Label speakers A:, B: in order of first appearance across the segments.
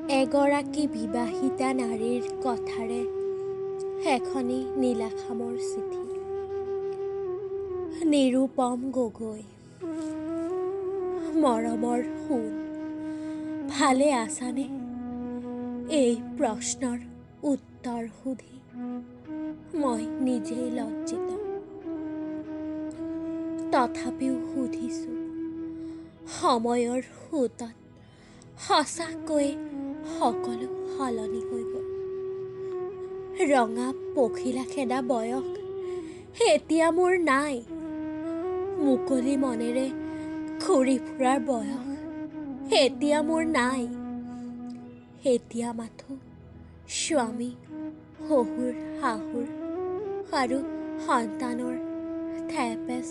A: এগৰাকী বিবাহিতা নাৰীৰ কথাৰে এখনি নীলাখামৰ চিঠি। নিৰুপম গগৈ। মৰমৰ সোণ, ভালে আছানে? এই প্ৰশ্নৰ উত্তৰ সুধি মই নিজেই লজ্জিত। তথাপিও সুধিছোঁ, সময়ৰ সোঁতত সঁচাকৈয়ে সকলো সলনি হৈ গ'ল। ৰঙা পখিলা খেদা বয়স এতিয়া মোৰ নাই। মুকলি মনেৰে ঘূৰি ফুৰাৰ বয়স এতিয়া মোৰ নাই। এতিয়া মাথো স্বামী, শহুৰ, শাহুৰ আৰু সন্তানৰ থেপেচ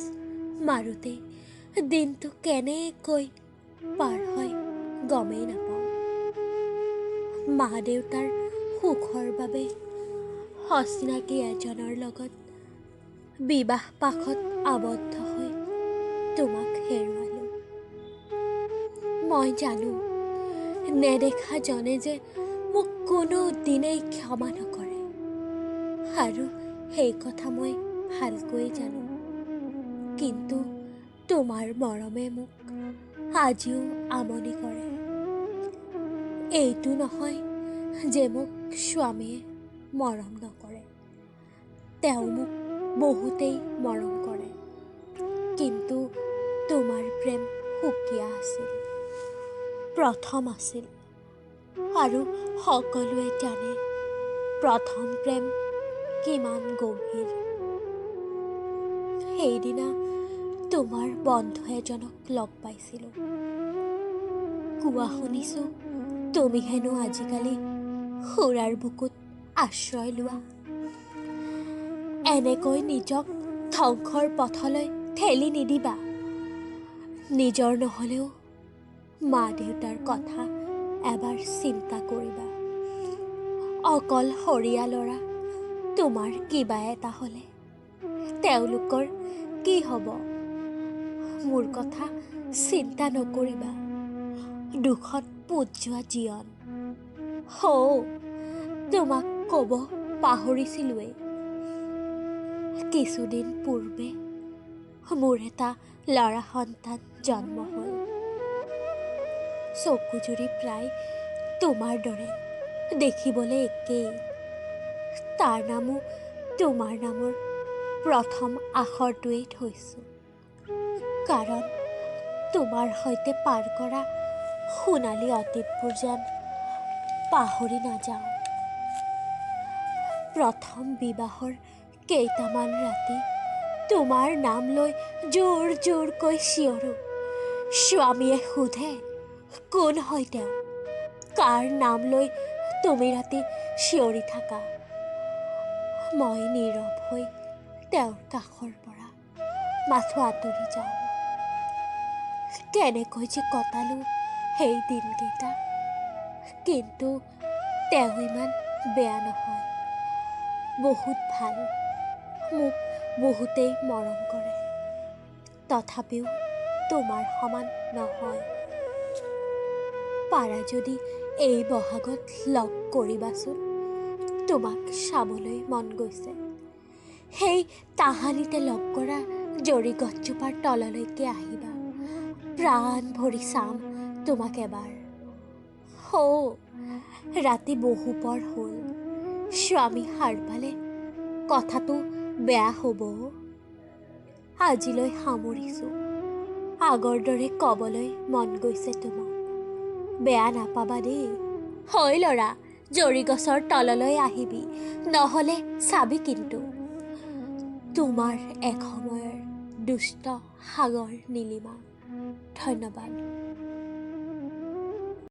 A: মাৰোঁতে দিনটো কেনেকৈ পাৰ হয় গমেই নাপাওঁ। মা দেউতাৰ সুখৰ বাবে অচিনাকি এজনৰ লগত বিবাহ পাশত আবদ্ধ হৈ তোমাক হেৰুৱালোঁ। মই জানো, নেদেখাজনে যে মোক কোনো দিনেই ক্ষমা নকৰে, আৰু সেই কথা মই ভালকৈয়ে জানো। কিন্তু তোমাৰ মৰমে মোক আজিও আমনি কৰে। এইটো নহয় যে মোক স্বামীয়ে মৰম নকৰে, তেওঁ মোক বহুতেই মৰম কৰে। কিন্তু তোমাৰ প্ৰেম সুকীয়া আছিল, প্ৰথম আছিল, আৰু সকলোৱে জানে প্ৰথম প্ৰেম কিমান গভীৰ। সেইদিনা তোমাৰ বন্ধু এজনক লগ পাইছিলোঁ। কোৱা শুনিছোঁ তুমি হেনো আজিকালি সুৰাৰ বুকুত আশ্ৰয় লোৱা। এনেকৈ নিজক ধ্বংসৰ পথলৈ ঠেলি নিদিবা। নিজৰ নহ'লেও মা দেউতাৰ কথা এবাৰ চিন্তা কৰিবা। অকলশৰীয়া ল'ৰা তোমাৰ কিবা এটা হ'লে তেওঁলোকৰ কি হ'ব? মোৰ কথা চিন্তা নকৰিবা। দুখত পোত যোৱা জীয়ন। হৌ, তোমাক ক'ব পাহৰিছিলোঁৱেই। কিছুদিন পূৰ্বে মোৰ এটা ল'ৰা সন্তান জন্ম হ'ল। চকুজুৰি প্ৰায় তোমাৰ দৰে, দেখিবলৈ একেই। তাৰ নামো তোমাৰ নামৰ প্ৰথম আখৰটোৱেই থৈছোঁ, কাৰণ তোমাৰ সৈতে পাৰ কৰা সোণালী অতীতবোৰ যেন পাহৰি নাযাওঁ। প্ৰথম বিবাহৰ কেইটামান ৰাতি তোমাৰ নাম লৈ জোৰ জোৰকৈ চিঞৰোঁ। স্বামীয়ে সোধে, কোন হয় তেওঁ? কাৰ নাম লৈ তুমি ৰাতি চিঞৰি থাকা? মই নীৰৱ হৈ তেওঁৰ কাষৰ পৰা মাথো আঁতৰি যাওঁ। কেনেকৈ যে কটালোঁ সেই দিনকেইটা। কিন্তু তেওঁ ইমান বেয়া নহয়, বহুত ভাল, মোক বহুতেই মৰম কৰে। তথাপিও তোমাৰ সমান নহয়। পাৰা যদি এই বহাগত লগ কৰিবাচোন, তোমাক চাবলৈ মন গৈছে। সেই তাহানিতে লগ কৰা জৰি গছজোপাৰ তললৈকে আহিবা, প্ৰাণ ভৰি চাম তোমাক এবাৰ। হৌ, ৰাতি বহুপৰ হ'ল, স্বামী সাৰ পালে কথাটো বেয়া হ'ব। আজিলৈ সামৰিছোঁ। আগৰ দৰে ক'বলৈ মন গৈছে তোমাক, বেয়া নাপাবা দেই। হয় ল'ৰা, জৰি গছৰ তললৈ আহিবি, নহ'লে চাবি কিন্তু। তোমাৰ এসময়ৰ দুষ্ট সাগৰ নীলিমা। ধন্যবাদ।